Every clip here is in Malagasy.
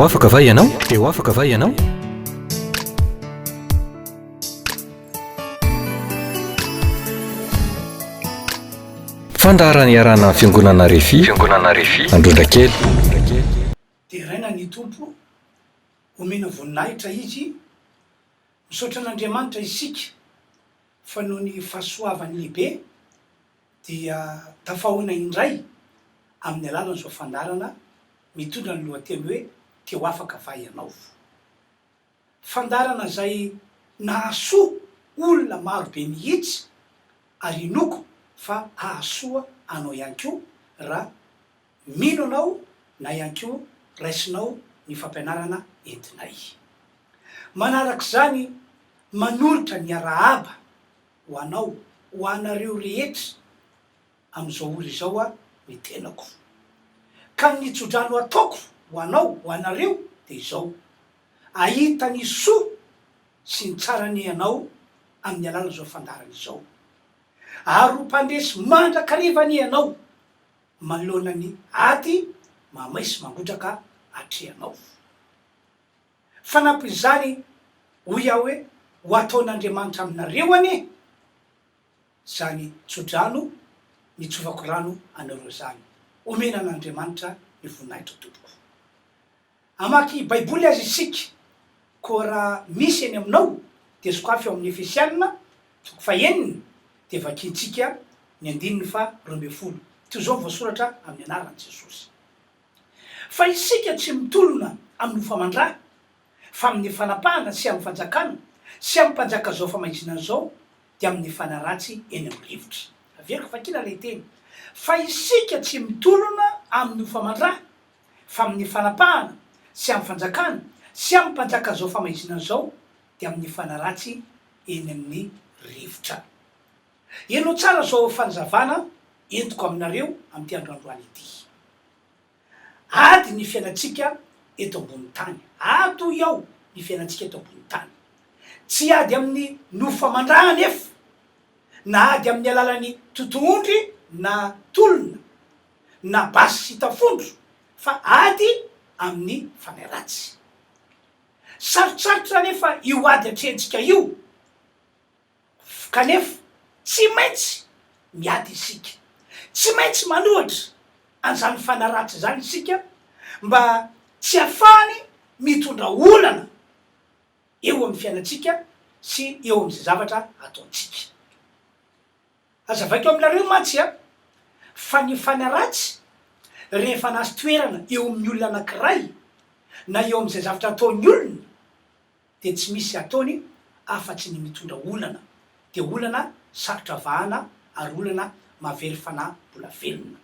Te ho afaka va ianao? Te ho afaka va ianao? Fandaharana iarahana amin'ny Fiangonana Refi, Fiangonana Refi, Androndrakely. Deraina ny Tompo, omena voninahitra Izy, misaotra an'Andriamanitra isika fa noho ny fahasoavany lehibe dia tafahoana indray amin'ny alalan'izao fandaharana mitondra ny lohateny hoe Te ho afaka va ianao? Fandaharana izay nahasoa olona maro be mihitsy ary inoako fa hahasoa anao ihany koa raha mino anao na ihany koa raisinao ny fampianarana entinay. Manarak'izany manolotra ny arahaba ho anao, ho anareo rehetra amin'izao ora izao aho ny tenako. Ka ny tsodrano ataoko ho anao, ho anareo dia izao, ahita ny soa sy ny tsara anie ianao amin'ny alalan'izao fandaharana izao. Ary ho mpandresy mandrakariva anie ianao manoloana ny ady mahamay sy mangotraka atrehanao. Fanampin'izany, hoy aho hoe, ho ataon'Andriamanitra aminareo anie izany tsodrano nitsofako rano anareo izany. Omena an'Andriamanitra ny voninahitra tompoko. Hamaky Baiboly aza isika, koa raha misy eny aminao dia sokafy ao amin'ny Efesiana toko fahenina dia vakintsika ny andininy faha 12. Toy izao voasoratra amin'ny anaran'i Jesosy. Fa isika tsy mitolona amin'ny nofo aman-dra, fa amin'ny fanapahana sy amin'ny fanjakana sy amin'ny mpanjaka izao famaizinana izao, dia amin'ny fanahy ratsy eny amin'ny rivotra. Averiko vakiana ilay teny. Fa isika tsy mitolona amin'ny nofo aman-dra, fa amin'ny fanapahana sy amin'ny fanjakana sy amin'ny mpanjaka izao famaizinana izao, dia amin'ny fanahy ratsy eny amin'ny rivotra. Henoy tsara izao fanazavana entiko aminareo amin'ity andro androany ity. Ady ny fiainantsika eto ambony tany. Ady hoy aho ny fiainantsika eto ambony tany. Tsy ady amin'ny nofo aman-dra anefa, na ady amin'ny alalan'ny totohondry na tolona, na basy sy tafondro, fa ady amin'ny fanahy ratsy. Sarotsarotra anefa io ady atrehintsika io. Kanefa tsy maintsy miady isika. Tsy maintsy manohitra an'izany fanahy ratsy izany isika mba tsy hahafahany mitondra olana eo amin'ny fiainantsika sy eo amin'izay zavatra ataontsika. Hazavaiko aminareo mantsy an, fa ny fanahy ratsy rehefa nahazo toerana eo amin'ny olona anankiray na eo amin'izay zavatra ataon'ny olona, dia tsy misy ataony afa-tsy ny mitondra olana, dia olana sarotra vahana ary olana mahavery fanahy mbola velona.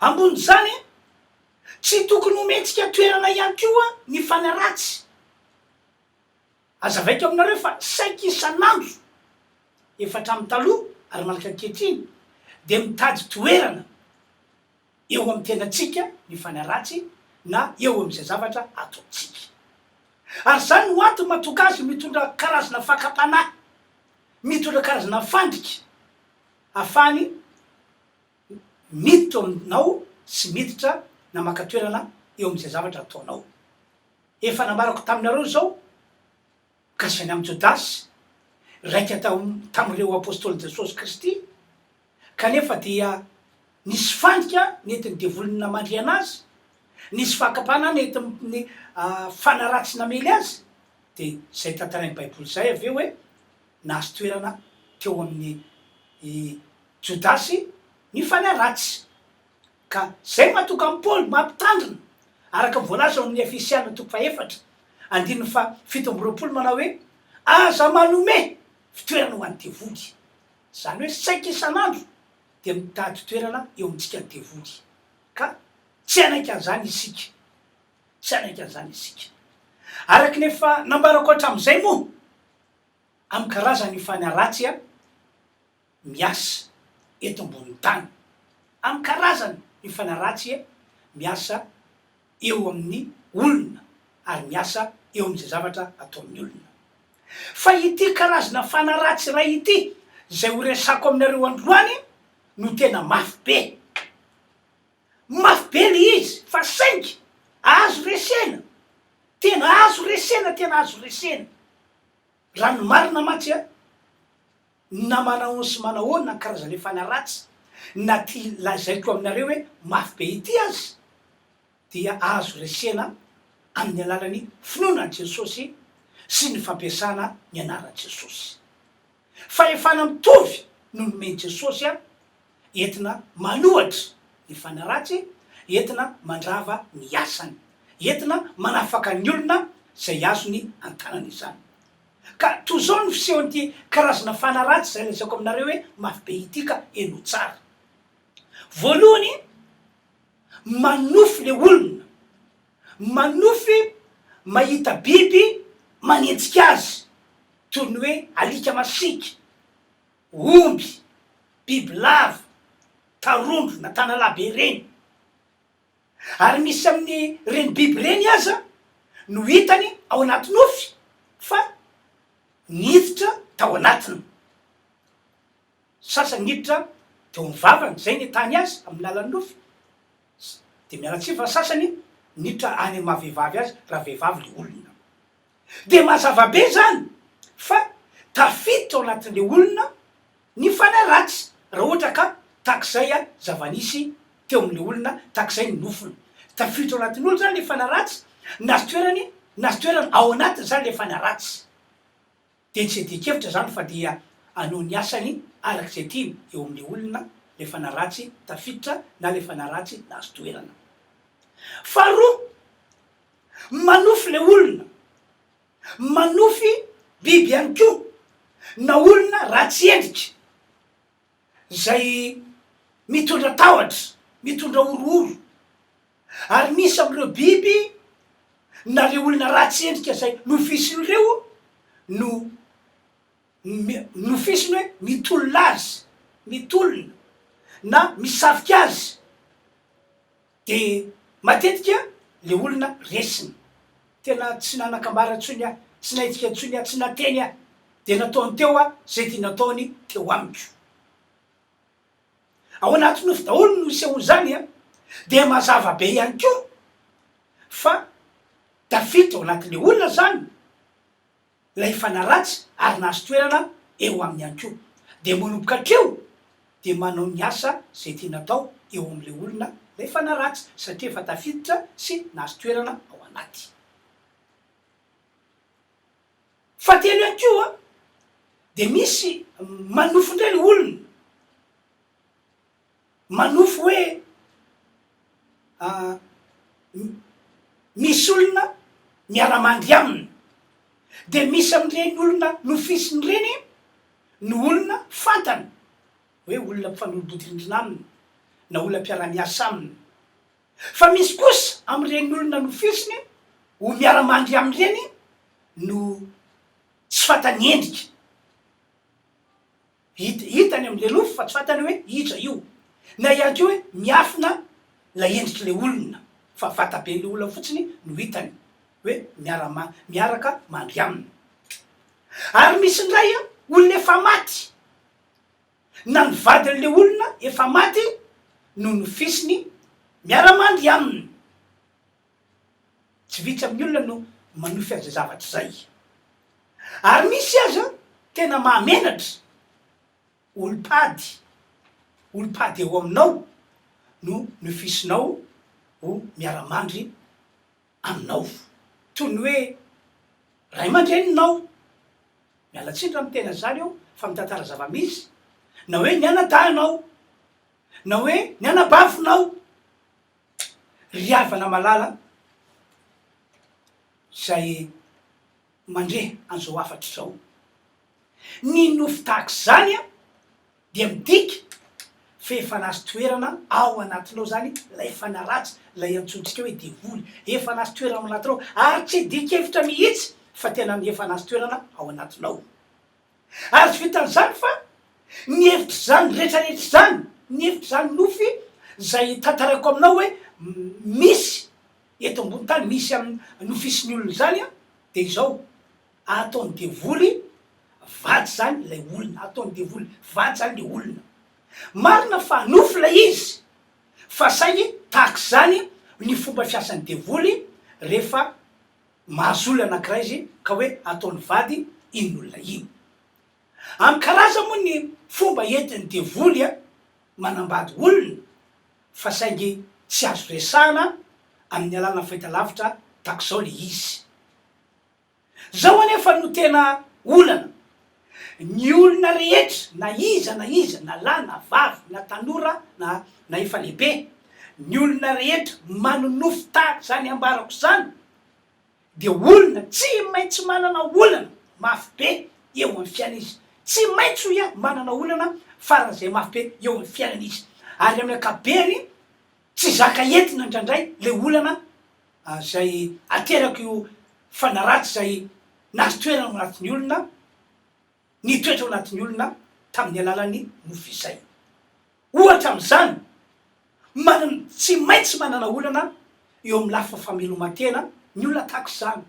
Ambonin'izany, tsy tokony homentsika toerana ihany koa ny fanahy ratsy. Azavaiko aminareo fa saiky isan'andro, efa hatramin'ny taloha ary mandraka ankehitriny, dia mitady toerana eo amin'ny tenantsika ny fanahy ratsy na eo amin'izay zavatra ataontsika. Ary izany no antony mahatonga azy mitondra karazana fakam-panahy, mitondra karazana fandrika ahafahany miditra ao aminao sy miditra na maka toerana eo amin'izay zavatra ataonao. Efa nambarako taminareo izao mikasika ny amin'i Jodasy, raika tamin'ireo apostolin'i Jesosy Kristy, Kanefa dia nisy fandrika nentin'ny devoly namandrihana azy, nisy fakam-panahy nentin'ny fanahy ratsy namely azy, dia izay tantarain'ny Baiboly izay avy eo hoe nahazo toerana teo amin'i Jodasy ny fanahy ratsy. Ka izay mahatonga an'i Paoly mampitandrina, araka ny voalaza ao amin'ny Efesiana toko fahefatra, andininy faha 27 manao hoe, Aza manome fitoerana ho an'ny devoly. Izany hoe saika isan'andro dia mitady toerana eo amintsika ny devoly. Ka tsy hanaiky an'izany isika. Tsy hanaiky an'izany isika. Araka ny efa nambarako hatramin'izay moa, amin'ny karazany fanahy ratsy miasa eto ambonin'ny tany. Amin'ny karazany ny fanahy ratsy miasa eo amin'ny olona ary miasa eo amin'izay zavatra ataon'ny olona. Fa ity karazana fanahy ratsy iray ity izay ho resako aminareo androany no tena mafy be. Mafy be le izy fa saingy azo. Azo resena! Tena azo resena, tena azo resena! Raha ny marina mantsy an, na manahoana sy manahoana ny karazana fanahy ratsy, na ty lazaiko aminareo hoe mafy be ity aza, dia azo resena amin'ny alalan'ny finoana an'i Jesosy sy ny fampiasana ny anaran'i Jesosy. Fahefana mitovy no nomen'i Jesosy an, entina manohatra ny fanahy ratsy, entina mandrava ny asany, entina manafaka ny olona izay azony an-tanana izany. Ka toy izao no fisehon'ity karazana fanahy ratsy izay lazaiko aminareo hoe mafy be ity ka henoy tsara. Voalohany, manofy le olona, manofy mahita biby manenjika azy toy ny hoe alika masiaka, omby, bibilava, tarondro na tanalahy be ireny. Ary misy amin'ny reny biby ireny aza no hitany ao anaty nofy fa niditra tao anatiny. Sasany niditra teo amin'ny vavany, izay ny tany azy amin'ny lalan'ny nofy. Dia miala tsiny fa sasany niditra any amin'ny maha vehivavy azy raha vehivavy ilay olona. Dia mazava be izany fa tafiditra ao anatin'ilay olona ny fanahy ratsy raha ohatra ka tahak'izay zava-nisy teo amin'ilay olona, tahak'izay ny nofony. Tafiditra ao anatin'ny olona izany ilay fanahy ratsy, nahazo toerany, nahazo toerana ao anatiny izany ilay fanahy ratsy. Dia tsy iadian-kevitra izany fa dia hanao ny asany araka izay tiany eo amin'ilay olona ilay fanahy ratsy tafiditra na ilay fanahy ratsy nahazo toerana. Faharoa, Manofy le olona, manofy biby ihany koa, na olona ratsy endrika, zay mitondra tahotra, mitondra horohoro, ary misy amin'ireo biby na le olona ratsy endrika zay nofisiny ireo no nofisiny hoe mitolona azy, mitolona na misafika azy. De matetika le olona resiny. Tena tsy nanakambara intsony aho, tsy nahetsika intsony aho, tsy nateny aho. De nataony teo aho zay tiany nataony teo amiko. Ao anaty nofy daholo no isehoan'izany an! De mazava be ihany koa fa tafiditra ao anatin'le olona zany. Ilay fanahy ratsy ary nahazo toerana eo aminy ihany koa. Dia manomboka hatreo dia manao ny asa izay tiana atao eo amin'ilay olona ilay fanahy ratsy satria efa tafiditra sy nahazo toerana ao anaty. Fahatelo ihany koa dia misy manofy indray ilay olona. Manofy hoe misy olona miara-mandry aminy. Dia misy amin'ireny olona nofisiny ireny no olona fantany, hoe olona mpifanolo-bodirindrina aminy, na olona mpiara-miasa aminy. Fa misy kosa amin'ireny olona nofisiny ho miara-mandry aminy ireny no tsy fantany endrika. Hita, hitany amin'ilay nofy fa tsy fantany hoe iza io. Na ihany koa hoe miafina ilay endrik'ilay olona fa vataben'ilay olona fotsiny no hitany hoe miara-ma, miaraka mandry aminy. Ary misy indray olona efa maty, na ny vadin'ilay olona efa maty no nofisiny miara-mandry aminy. Tsy vitsy amin'ny olona no manofy an'izay zavatra izay. Ary misy aza tena mahamenatra, olom-pady, olom-pady eo aminao no nofisinao ho miara-mandry aminao. Toy ny hoe ray aman-dreninao, miala tsiny raha miteny an'izany aho fa mitantara zava-misy, na hoe ny anadahinao, na hoe ny anabavinao. Ry havana malala izay mandre an'izao hafatra izao, ny nofy tahaka izany dia midika fa efa nahazo toerana ao anatinao izany ilay fanahy ratsy, ilay antsointsika hoe devoly, efa nahazo toerana ao anatinao, ary tsy adin-kevitra mihitsy fa tena efa nahazo toerana ao anatinao. Ary tsy vitan'izany fa ny hevitr'izany rehetra rehetra izany, ny hevitr'izany nofy izay tantaraiko aminao hoe misy eto ambony tany, misy amin'ny nofisin'ny olona izany an, dia izao, ataon'ny devoly vady izany ilay olona, ataon'ny devoly vady izany ilay olona. Marina fa nofy ilay izy, fa saingy tahaka izany ny fomba fiasan'ny devoly. rehefa mahazo olona anankiray izy ka hoe ataony vady iny olona iny. Amin'ny karazany moa ny fomba entin'ny devoly manambady olona fa saingy tsy azo resahana amin'ny alalan'ny fahitalavitra tahak'izao le izy. Zao anefa no tena olana, ny olona rehetra na iza na iza na lahy na vavy na tanora na na efa lehibe, ny olona rehetra manonofy tahaka izany ambarako izany dia olona tsy maintsy manana olana mafy be eo amin'ny fiainana izy, tsy maintsy hoy aho manana olana faran'izay mafy be eo amin'ny fiainana izy, ary amin'ny ankapobeny tsy zaka entina indraindray le olana izay aterako io fanahy ratsy izay nahazo toerana ao anatin'ny olona, nitoetra ao anatin'ny olona tamin'ny alalan'ny nofy izay. Ohatra amin'izany, manana, tsy maintsy manana olana eo amin'ny lafiny fameloman-tena ny olona tahaka izany.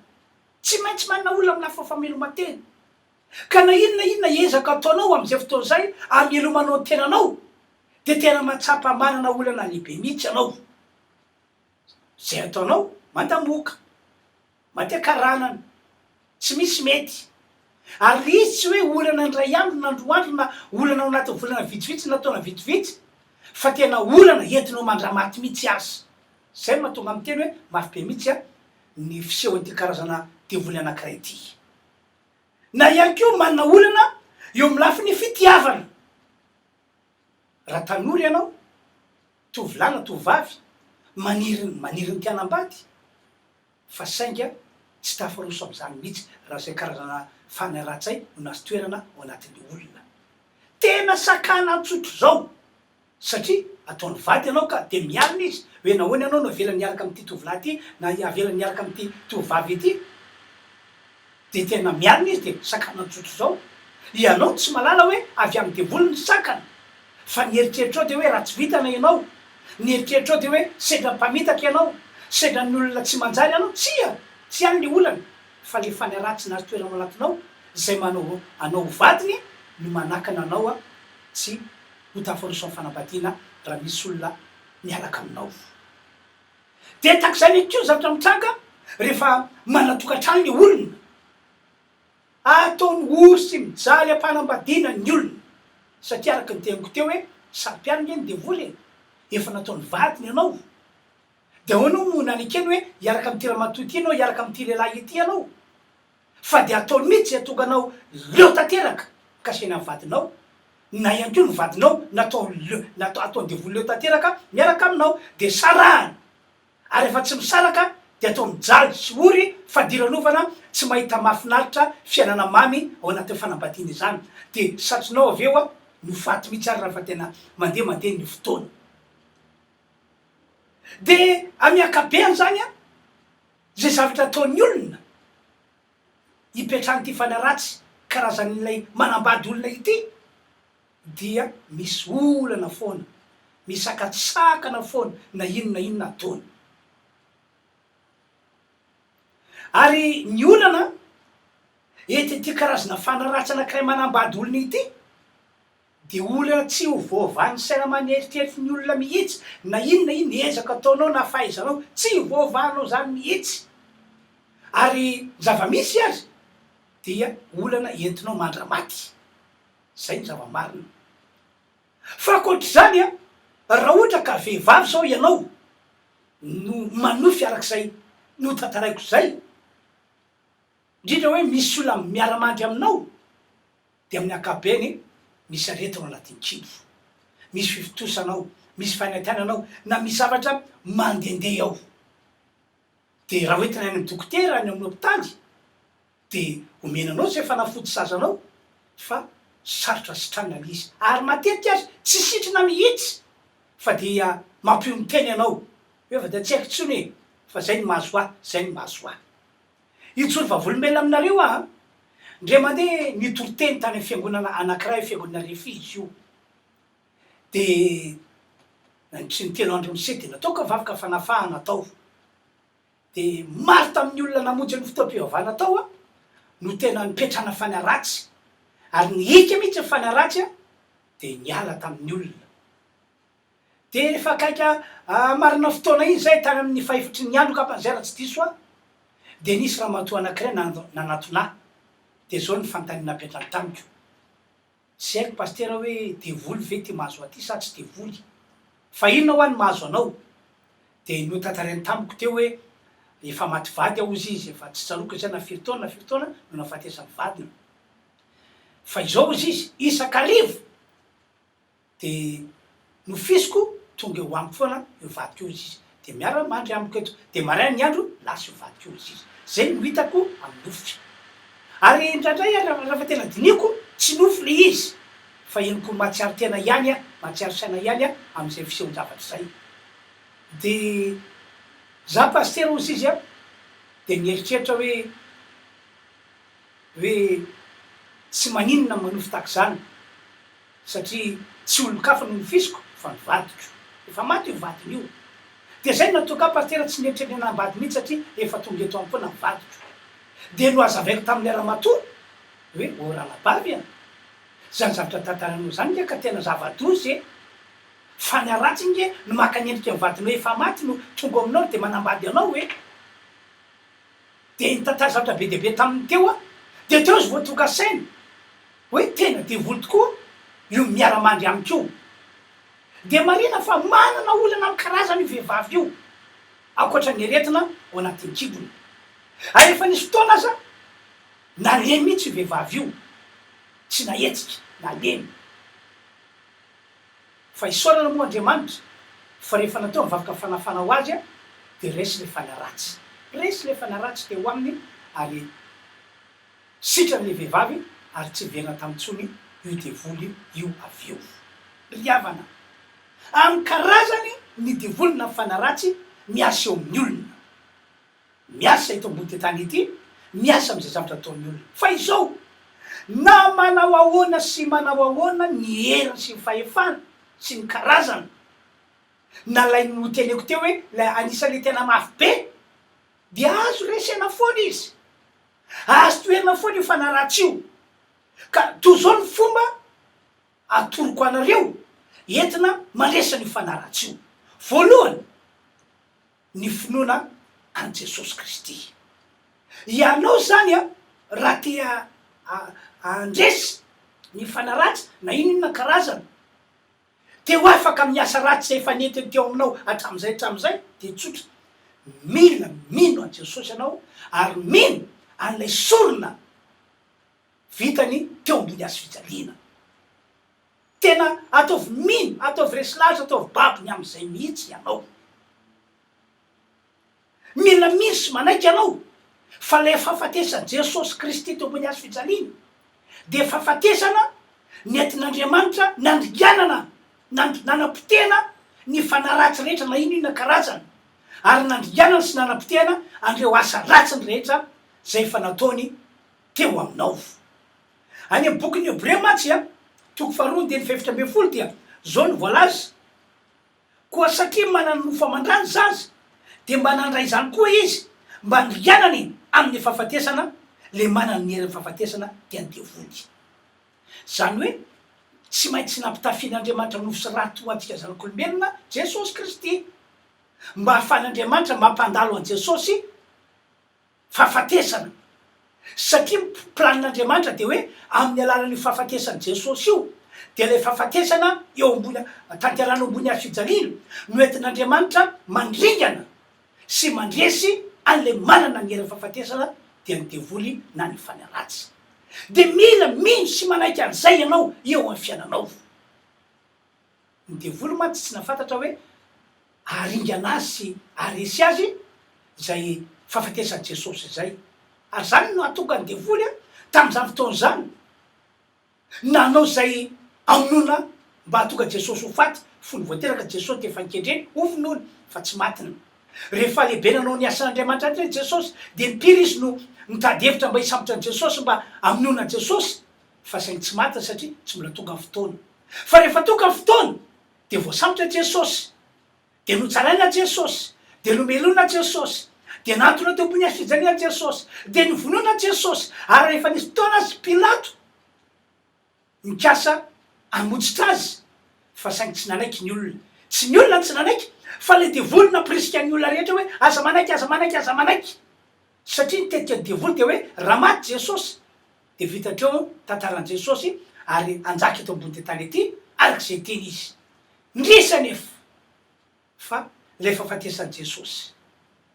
Tsy maintsy manana olana amin'ny lafiny fameloman-tena. Ka na inona inona ezaka ataonao amin'izay fotoana izay hamelomanao ny tenanao, dia tena mahatsapa manana olana lehibe mihitsy ianao. Izay ataonao, mandamoka, matiakaranana, tsy misy mety. Ary le izy tsy hoe olana indray andro na roa andro na olana ao anatin'ny volana vitsivitsy na taona vitsivitsy fa tena olana entinao mandramaty mihitsy aza. Izay no mahatonga miteny hoe mafy be mihitsy ny fisehon'ity karazana devoly anankiray ity. Na ihany koa manana olana eo amin'ny lafiny fitiavana. Raha tanora ianao, tovolahy na tovovavy, maniry maniry ny te hanambady fa sainga tsy tafaroso amin'izany mihitsy raha izay karazana fanahy ratsy izay no nahazo toerana ao anatin'ny olona. Tena sakana tsotr'izao satria ataony vady ianao ka dia mialona izy hoe nahoana ianao no avelany hiaraka amin'ity tovolahy ity na avelany hiaraka amin'ity tovovavy ity. Dia tena mialona izy dia sakana tsotr'izao. Ianao tsy mahalala hoe avy amin'ny devoly ny sakana. Fa ny eritreritrao dia hoe ratsy vintana ianao, ny eritreritrao dia hoe sendra mpamitaka ianao, sendra ny olona tsy manjary ianao, tsia! Tsy any le olana fa le fanahy ratsy nahazo toerana ao anatinao izay manao anao ho vadiny no manakana anao tsy ho tafaroso amin'ny fanambadiana raha misy olona miaraka aminao. Dia tahak'izany ihany koa ny zavatra mitranga rehefa manan-tokantrano le olona. Ataony ory sy mijaly am-panambadiana ny olona satria araka ny teniko teo hoe saro-piaro nge ny devoly e! Efa nataony vadiny ianao dia ahoana moa no nanekeny hoe hiaraka amin'ity ramatoa ity ianao hiaraka amin'ity lehilahy ity ianao fa dia ataony mihitsy izay hahatonga anao leo tanteraka mikasika ny vadinao na ihany koa ny vadinao natao leo natao ataon'ny devoly leo tanteraka miaraka aminao dia sarahany Ary rehefa tsy misaraka dia atao mijaly sy ory fadiranovana tsy mahita mahafinaritra fiainana mamy ao anatin'ny fanambadiana izany dia satrinao avy eo no faty mihitsy ary raha tena mandeha mandeha ny fotoana. Dia amin'ny ankabeany izany an, izay zavatra ataon'ny olona hipetrahan'ity fanahy ratsy karazan'ilay manambady olona ity, dia misy olana foana, misakatsakana foana na inona na inona ataony. Ary ny olana entin'ity karazana fanahy ratsy anankiray manambady olona ity dia olana tsy ho voavahan'ny saina aman'eritreritry ny olona mihitsy, na inona na inona ezaka ataonao na fahaizanao, tsy voavahanao izany mihitsy. Ary ny zava-misy aza dia olana entinao mandra-maty. Zay ny zava-marina. Fa ankoatr'izany an, raha ohatra ka vehivavy zao ianao no manofy arak'izay notantaraiko izay, indrindra hoe misy olona miara-mandry aminao, dia amin'ny ankapobeny misy aretina ao anatin'ny kibo, misy fifontosana ao, misy fanaintainana ao, na misy zavatra mandehandeha ao. Dia raha hoentina any amin'ny dokotera any amin'ny hopitaly, Dia omena anao izay fanafody sahaza anao fa sarotra sitranina ilay izy ary matetika aza tsy sitrana mihitsy fa dia mampionon-tena ianao hoe efa dia tsy haiko intsony e fa izay no mahazo ahy, izay no mahazo ahy. Hijoro vavolombelona aminareo aho an! Indray mandeha nitory teny tany amin'ny fiangonana anankiray, fiangonana Refi izy io. Dia nandritry ny telo andro nisesy dia nataoko ny vavaka fanafahana tao. Dia maro tamin'ny olona namonjy ny fotoam-pivavahana tao no tena nipetrahana fanahy ratsy, ary nihika mihitsy ny fanahy ratsy dia niala tamin'ny olona. Dia efa akaika marina fotoana iny izay, tany amin'ny fahefatry ny andro angambany izay raha tsy diso aho, dia nisy ramatoa anankiray nanatona ahy. Dia izao ny fanontaniana napetrany tamiko, Tsy haiko pasitera hoe devoly ve ity mahazo ahy ity sa tsy devoly? Fa inona hoa ny mahazo anao? Dia notantarainy tamiko teo hoe efa maty vady aho hozy izy, efa tsy tsaroako izay na firy taona na firy taona no nahafatesan'ny vadiny. Fa izao hozy izy, isak'arivo Dia nofisiko tonga eo amiko foana io vadiko io hozy izy. Dia miara mandry amiko eto. Dia maraina ny andro lasa io vadiko io hozy izy. Zay no hitako amin'ny nofy. Ary indraindray aho rehefa tena dinihiko, tsy nofy le izy fa henoko mahatsiaro tena ihany aho, mahatsiaro saina ihany aho amin'izay fisehon-javatra izay. Dia za pasitera hozy izy an, dia nieritreritra hoe hoe tsy maninona ny manofy tahaka izany. Satria tsy olon-kafa no nofisiko fa ny vadiko. Efa maty io vadiny io. Dia zay no natoka ahy pasitera tsy nieritreritra ny hanambady mihitsy satria efa tonga eto amiko foana ny vadiko. Dia nohazavaiko tamin'ilay ramatoa hoe ô ranabavy a! Zany zavatra tantarainao zany nge ka tena zava-doza e! Fa ny haratsy nge no maka ny endriky ny vadinao efa maty no tonga ao aminao dia manambady anao e! Dia nitantara zavatra be dia be taminy teo aho. Dia teo izy vao tonga saina hoe tena devoly tokoa io miara-mandry amiko io. Dia marihina fa manana olana amin'ny karazany io vehivavy io, ankoatra ny aretina ao anatin'ny kibony. Ary efa nisy fotoana aza nalemy mihitsy io vehivavy io, tsy nahetsika, nalemy. Fa isaorana moa Andriamanitra fa rehefa natao ny vavaka fanafana ho azy dia resy ilay fanahy ratsy. Resy ilay fanahy ratsy teo aminy ary sitrana ilay vehivavy ary tsy niverina taminy intsony io devoly io avy eo. Ry havana, amin'ny karazany ny devoly na fanahy ratsy miasa eo amin'ny olona. Miasa eto ambony ty tany ity, miasa amin'izay zavatra ataon'ny olona. Fa izao, na manao ahoana sy manao ahoana ny heriny sy ny fahefany sy ny karazany, na ilay noteneko teo hoe ilay anisan'ilay tena mafy be, dia azo resena foana izy. Azo toherina foana io fanahy ratsy io. Ka toy izao ny fomba atoroko anareo entina mandresy an'io fanahy ratsy io. Voalohany, ny finoana an'i Jesosy Kristy. Ianao izany an, raha te handresy ny fanahy ratsy na inona inona karazany, te ho afaka amin'ny asa ratsy izay efa nentiny teo aminao hatramin'izay hatramin'izay, dia tsotra, mila mino an'i Jesosy ianao ary mino an'ilay sorona vitany teo ambony hazo fijaliana. Tena ataovy mino, ataovy resy lahatra, ataovy babo ny amin'izay mihitsy ianao. Mila mino sy manaiky ianao fa ilay fahafatesan'i Jesosy Kristy teo ambony hazo fijaliana dia fahafatesana nentin'Andriamanitra nandringanana, nanapotehana ny fanahy ratsy rehetra na inona inona karazany, ary nandringanana sy nanapotehana an'ireo asa ratsiny rehetra izay efa nataony teo aminao. Any amin'ny bokin'ny Hebreo mantsy, toko faharoa andininy fahefatra ambin'ny folo dia izao no voalaza, Koa satria manana nofo aman-dra ny zaza, dia mba nandray izany koa izy, mba handringanany amin'ny fahafatesana ilay manana ny herin'ny fahafatesana, dia ny devoly. Izany hoe, tsy maintsy nampitafian'Andriamanitra nofo sy ra toa antsika zanak'olombelona Jesosy Kristy, mba hahafahan'Andriamanitra mampandalo an'i Jesosy fahafatesana, satria ny planin'Andriamanitra dia hoe amin'ny alalan'io fahafatesan'i Jesosy io, dia ilay fahafatesana eo ambony, tanterahana eo ambony hazo fijaliana, no entin'Andriamanitra mandringana sy mandresy an'ilay manana ny herin'ny fahafatesana, dia ny devoly na ny fanahy ratsy. Dia mila mino sy manaiky an'izay ianao eo amin'ny fiainanao. Ny devoly mantsy tsy nahafantatra hoe haharingana azy sy haharesy azy izay fahafatesan'i Jesosy izay. Ary izany no nahatonga ny devoly tamin'izany fotoana izany nanao izay hamonoana mba hahatonga Jesosy ho faty. Fony vao teraka Jesosy dia efa nikendreny hovonoina fa tsy matiny. Rehefa lehibe nanao ny asan'Andriamanitra indray Jesosy dia impiry izy no nitady hevitra mba hisambotra an'i Jesosy mba hamonoana an'i Jesosy fa saingy tsy matiny satria tsy mbola tonga ny fotoana. Fa rehefa tonga ny fotoana dia voasambotra Jesosy, dia notsaraina Jesosy, dia nomelohina Jesosy, dia nahantona teo ambony hazo fijaliana Jesosy, dia novonoina Jesosy, ary rehefa nisy fotoana azy Pilato nikasa hamotsitra azy fa saingy tsy nanaiky ny olona. Tsy ny olona no tsy nanaiky fa ilay devoly nampirisika ny olona rehetra hoe aza manaiky, aza manaiky, aza manaiky. Satria ny tetika ny devoly dia hoe raha maty Jesosy dia vita hatreo ny tantaran'i Jesosy ary hanjaka eto ambony tany ety araka izay tiany izy. Indrisy anefa fa ilay fahafatesan'i Jesosy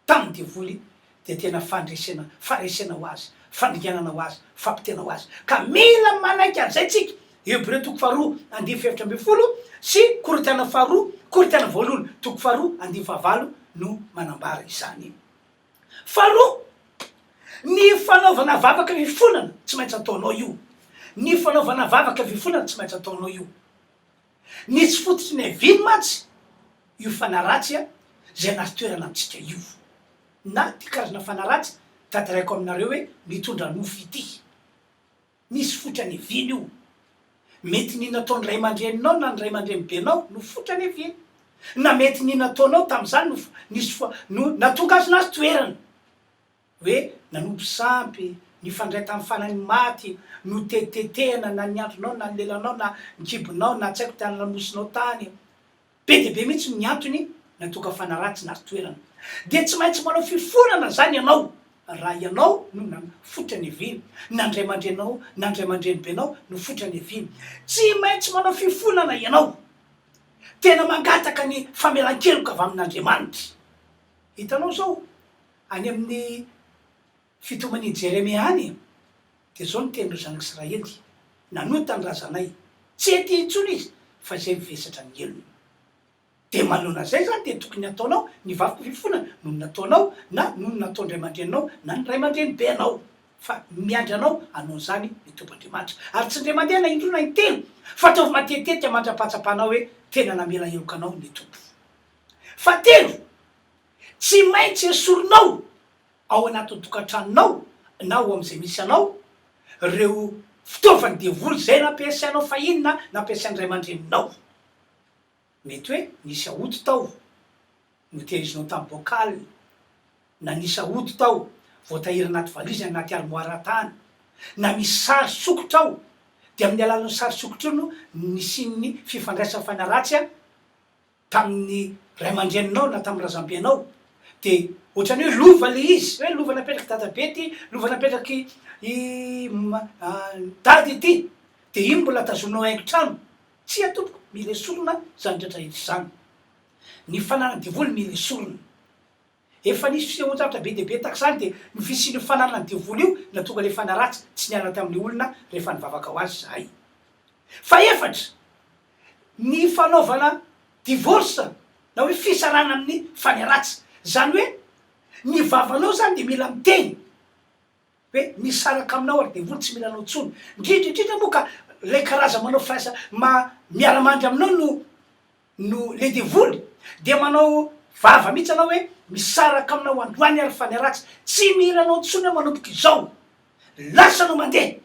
tamin'ny devoly dia tena fandresena, faharesena ho azy, fandringanana ho azy, fampitena ho azy. Ka mila manaiky an'izay tsika. Hebreo toko faharoa andininy fahefatra 18 sy Korintiana faharoa, Korintiana voalohany toko faharoa andininy fahavalo no manambara izany. Faharoa, ny fanaovana vavaka fifonana tsy maintsy ataonao io. Ny fanaovana vavaka fifonana tsy maintsy ataonao io. Ny tsy fototry ny aviany mantsy io fanahy ratsy izay anaty toerana amintsika io. Na ity karazana fanahy ratsy tantaraiko aminareo hoe mitondra nofy ity. Misy fotra ny aviany io. Mety ny nataon'ny ray aman-dreninao na ny ray aman-drenibenao no fotra ny aviany. Na mety ny nataonao tamin'izany no nisy no nahatonga azy nahazo toerana. Hoe nanompo sampy, nifandray tamin'ny fanahin'ny maty, notetitetehana na ny andronao na ny lelanao na ny kibonao na tsy haiko tany lamosinao tany. Be dia be mihitsy ny antony nahatonga fanahy ratsy nahazo toerana. Dia tsy maintsy manao fifonana izany ianao raha ianao no nanofotra ny viny, na ny ray aman-dreninao na ny ray aman-drenibenao nofotra ny viny. Tsy maintsy manao fifonana ianao. Tena mangataka ny famelan-keloka avy amin'Andriamanitra. Hitanao izao, Any amin'ny fitomanian'i Jeremia any, dia izao no tenin'ireo zanak'Israely, Nanota ny razanay, tsy ety intsony izy, fa izay mivesatra ny helony. Dia manoloana an'izay izany dia tokony hataonao ny vavaka fifonana noho ny nataonao na noho ny nataon-dray aman-dreninao na ny ray aman-drenibenao. Fa miandry anao hanao an'izany ny Tompo Andriamanitra. Ary tsy indray mandeha na indroa na intelo, fa ataovy matetitetika mandra-pahatsapanao hoe tena namela heloka anao ny Tompo. Fahatelo, Tsy maintsy esorinao ao anatin'ny tokantranonao na ao amin'izay misy anao ireo fitaovan'ny devoly izay nampiasainao fahiny na nampiasain'ny ray aman-dreninao. Mety hoe nisy aoty tao notehirizinao tamin'ny bocal, na nisy aoty tao voatahiry anaty valizy na anaty armoire tany, na misy sary sokitra ao, dia amin'ny alalan'io sary sokitra io no nisian'ny fifandraisana fanahy ratsy tamin'ny ray aman-dreninao na tamin'ny razambenao dia ohatran'ny hoe lova ilay izy, hoe lova napetrak'i dadabe ity, lova napetrak'i i dada ity, dia iny mbola tazominao haingon-trano. Tsia tompoko, mila esorina izany rehetra rehetra izany. Ny fananan'ny devoly mila esorina. Efa nisy fisehoan-javatra be dia be tahaka izany dia ny fisian'io fananan'ny devoly io nahatonga ilay fanahy ratsy tsy niala tamin'ilay olona rehefa nivavaka ho azy izahay. Fahefatra, ny fanaovana divorce na hoe fisarahana amin'ny fanahy ratsy. Izany hoe ny vavanao izany dia mila miteny hoe misaraka aminao ary devoly tsy mila anao intsony. Indrindra indrindra moa ka ilay karazana manao firaisa ma miara-mandry aminao no no le devoly dia manao vava mihitsy anao hoe misaraka aminao androany ary fanahy ratsy tsy mila anao intsony aho manomboka izao lasa anao mandeha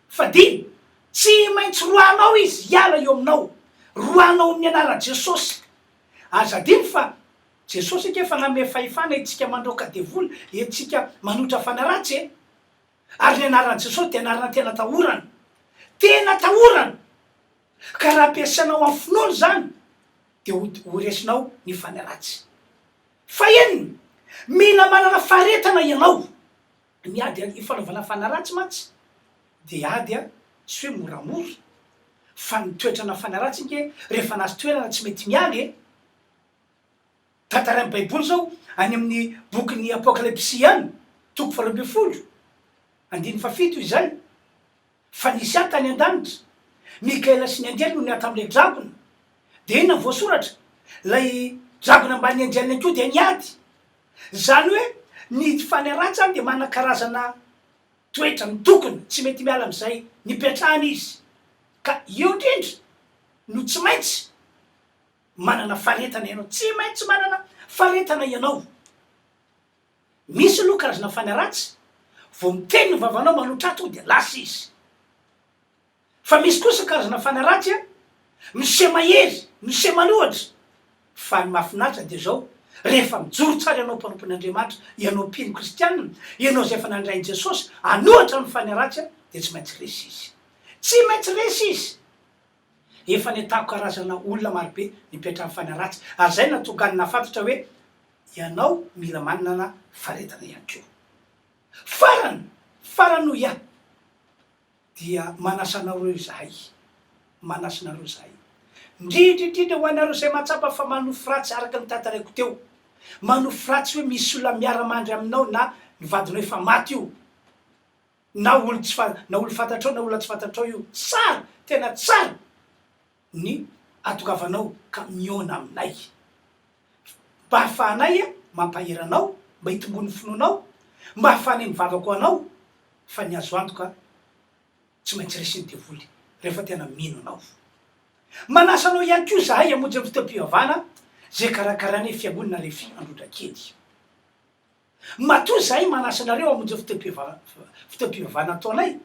fadimy tsy maintsy roahanao izy hiala eo aminao roahanao amin'ny anaran'i Jesosy aza adino fa Jesosy ange efa nanome fahefana etsika mandroaka devoly etsika manohitra fanahy ratsy e ary ny anaran'i Jesosy dia anarana tena atahorana tena atahorana Ka raha ampiasainao amin'ny finoana izany dia ho ho resinao ny fanahy ratsy. Fahenina, mila manana faharetana ianao. Ny ady ifanaovana fanahy ratsy mantsy dia ady tsy hoe moramora fa ny toetrana fanahy ratsy ange rehefa nahazo toerana tsy mety miala e. Tantarain'ny Baiboly izao any amin'ny bokin'ny Apokalypsy ihany, toko faharoa 12, andininy fahafito izay. Fa nisy ahy tany an-danitra. Mikaela sy ny anjely no niady tamin'ilay dragona. Dia inona no voasoratra? Ilay dragona mbamin'ny anjeliny koa dia niady. Izany hoe ny fanahy ratsy izany dia manana karazana toetra mitokona, tsy mety miala amin'izay nipetrahany izy. Ka eo indrindra no tsy maintsy manana faharetana ianao. Tsy maintsy manana faharetana ianao. Misy aloha karazana fanahy ratsy, vao miteny ny vavanao manotra ato dia lasa izy. Fa misy kosa karazana fanahy ratsy a, miseho mahery, miseho manohatra. Fa ny mahafinaritra dia izao, rehefa mijoro tsara ianao mpanompon'Andriamanitra, ianao mpino kristianina, ianao izay efa nandray an'i Jesosy, hanohatra ny fanahy ratsy a, dia tsy maintsy resy izy. Tsy maintsy resy izy. Efa nahitako karazana olona marobe nipetrahan'ny fanahy ratsy, ary izay no nahatonga ahy nahafantatra hoe ianao mila manana faharetana ihany koa. Farany, farany hoy aho, dia manasa anareo izahay, manasa anareo izahay. Indrindra indrindra ho anareo izay mahatsapa fa manofy ratsy araka ny tantaraiko teo, manofy ratsy hoe misy olona miara-mandry aminao na ny vadinao efa maty io, na olo tsy fa, na olo fantatrao na olona tsy fantatrao io, tsara, tena tsara ny atongavanao ka mihaona aminay. Mba ahafahanay mampahery anao, mba hitomboan'ny finoanao, mba ahafahanay mivavaka ho anao, fa ny azo antoka tsy maintsy resin'ny devoly rehefa tena mino anao. Manasa anao ihany koa izahay hamonjy ny fotoam-pivavahana izay karakarainay Fiangonana Refi Androndrakely. Matoa izahay manasa anareo hamonjy ny fotoam-pivavahana ataonay,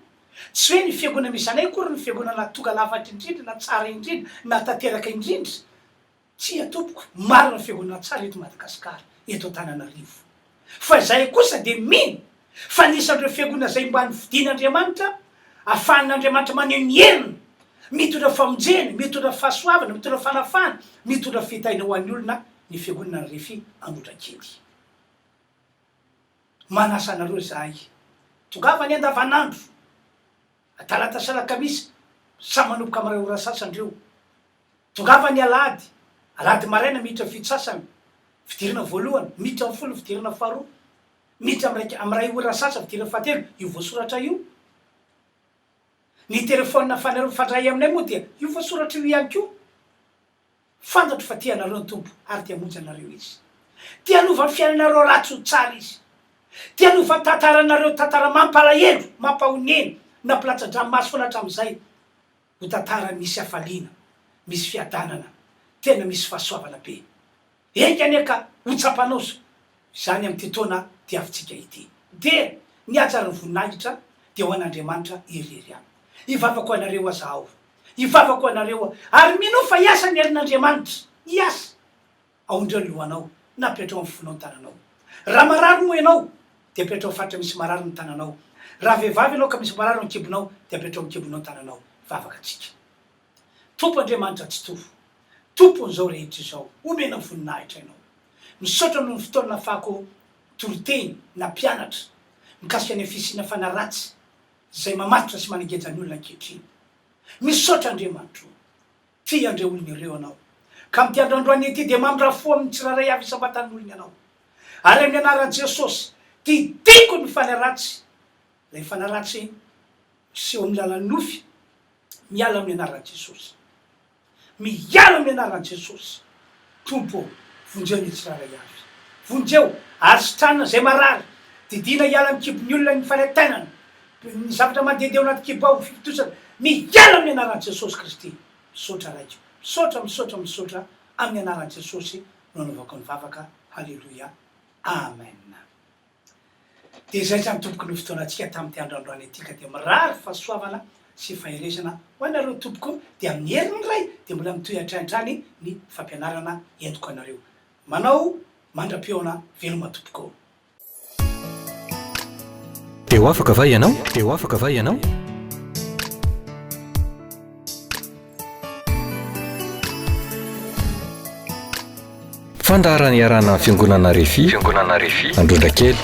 tsy hoe ny fiangonana misy anay akory no fiangonana tonga lafatra indrindra na tsara indrindra na tanteraka indrindra, Tsia tompoko, maro ny fiangonana tsara eto Madagasikara, eto Antananarivo. Fa izahay kosa dia mino fa anisan'ireo fiangonana izay mba nofidin'Andriamanitra, afahan'Andriamanitra maneho ny heriny, mitondra famonjena, mitondra fahasoavana, mitondra fanafahana, mitondra fitahiana ho an'ny olona ny fiangonana Refy Ambohidrakely. Manasa anareo izahay, tongava any andavanandro, talata sy alakamisy, samy manomboka amin'ny iray ora sasany ireo. Tongava ny alahady, alahady maraina minitra fito sasany, fidirana voalohany, minitra amin'ny folo fidirana faharoa, minitra amin'ny iraika amin'ny iray ora sasany fidirana fahatelo, io voasoratra io. Ny telefaonina ahafahanareo mifandray aminay moa dia io voasoratra io ihany koa. Fantatro fa tia anareo ny Tompo ary te hamonjy anareo Izy. Te hanova ny fiainanareo ratsy ho tsara Izy. Te hanova ny tantaranareo tantara mampalahelo, mampahonena, nampilatsa-dranomaso foana hatramin'izay. ho tantara misy hafaliana, misy fiadanana, tena misy fahasoavana be. Enga anie ka ho tsapanao izany amin'ity taona diavintsika ity. Dia ny haja ary ny voninahitra dia ho an'Andriamanitra irery ihany. Hivavaka ho anareo aza aho. Hivavaka ho anareo aho. Ary minoa fa hiasa ny herin'Andriamanitra. Hiasa. Aondreo ny lohanao, na apetraho amin'ny fonao ny tananao. Raha marary moa ianao, dia apetraho faritra misy marary ny tananao. Raha vehivavy ianao ka misy marary ao an-kibonao, dia apetraho amin'ny kibonao ny tananao. Vavaka antsika. Tompo Andriamanitra Tsitoha, Tompon'izao rehetra izao, omena voninahitra Ianao. Misaotra noho ny fotoana nahafahako nitory teny, nampianatra, mikasika ny fisiana fanahy ratsy izay mamatotra sy manageja ny olona ankehitriny. Misaotra Andriamanitra o! Tia an'ireo olona ireo Ianao. Ka amin'ity andro androany ity dia mamindrà fo amin'ny tsirairay avy isam-batan'olona Ianao. Ary amin'ny anaran'i Jesosy, didiko ny fanahy ratsy, ilay fanahy ratsy miseho amin'ny alalan'ny nofy, miala amin'ny anaran'i Jesosy. Miala amin'ny anaran'i Jesosy. Tompo ô, vonjeo ny tsirairay avy. Vonjeo, ary sitranina izay marary. Didiana hiala amin'ny kibon'ny olona ny fanaintainana, ny zavatra mandehandeha ao anaty kibo ao, ny fifontosana. Miala amin'ny anaran'i Jesosy Kristy. Misaotra Raiko. Misaotra, misaotra, misaotra. Amin'ny anaran'i Jesosy no anaovako ny vavaka. Haleloia. Amen. Dia izay izany tompoko no fotoanantsika tamin'ity andro androany ity ka dia mirary fahasoavana sy faherezana ho anareo tompoko dia amin'ny herin'ny Ray dia mbola mitohy hatrany hatrany ny fampianarana entiko anareo. Manao mandra-pihaona veloma tompoko. Te ho afaka va ianao? Te ho afaka va ianao? Fandaharana iarahana amin'ny Fiangonana Refi, Fiangonana Refi, Androndrakely.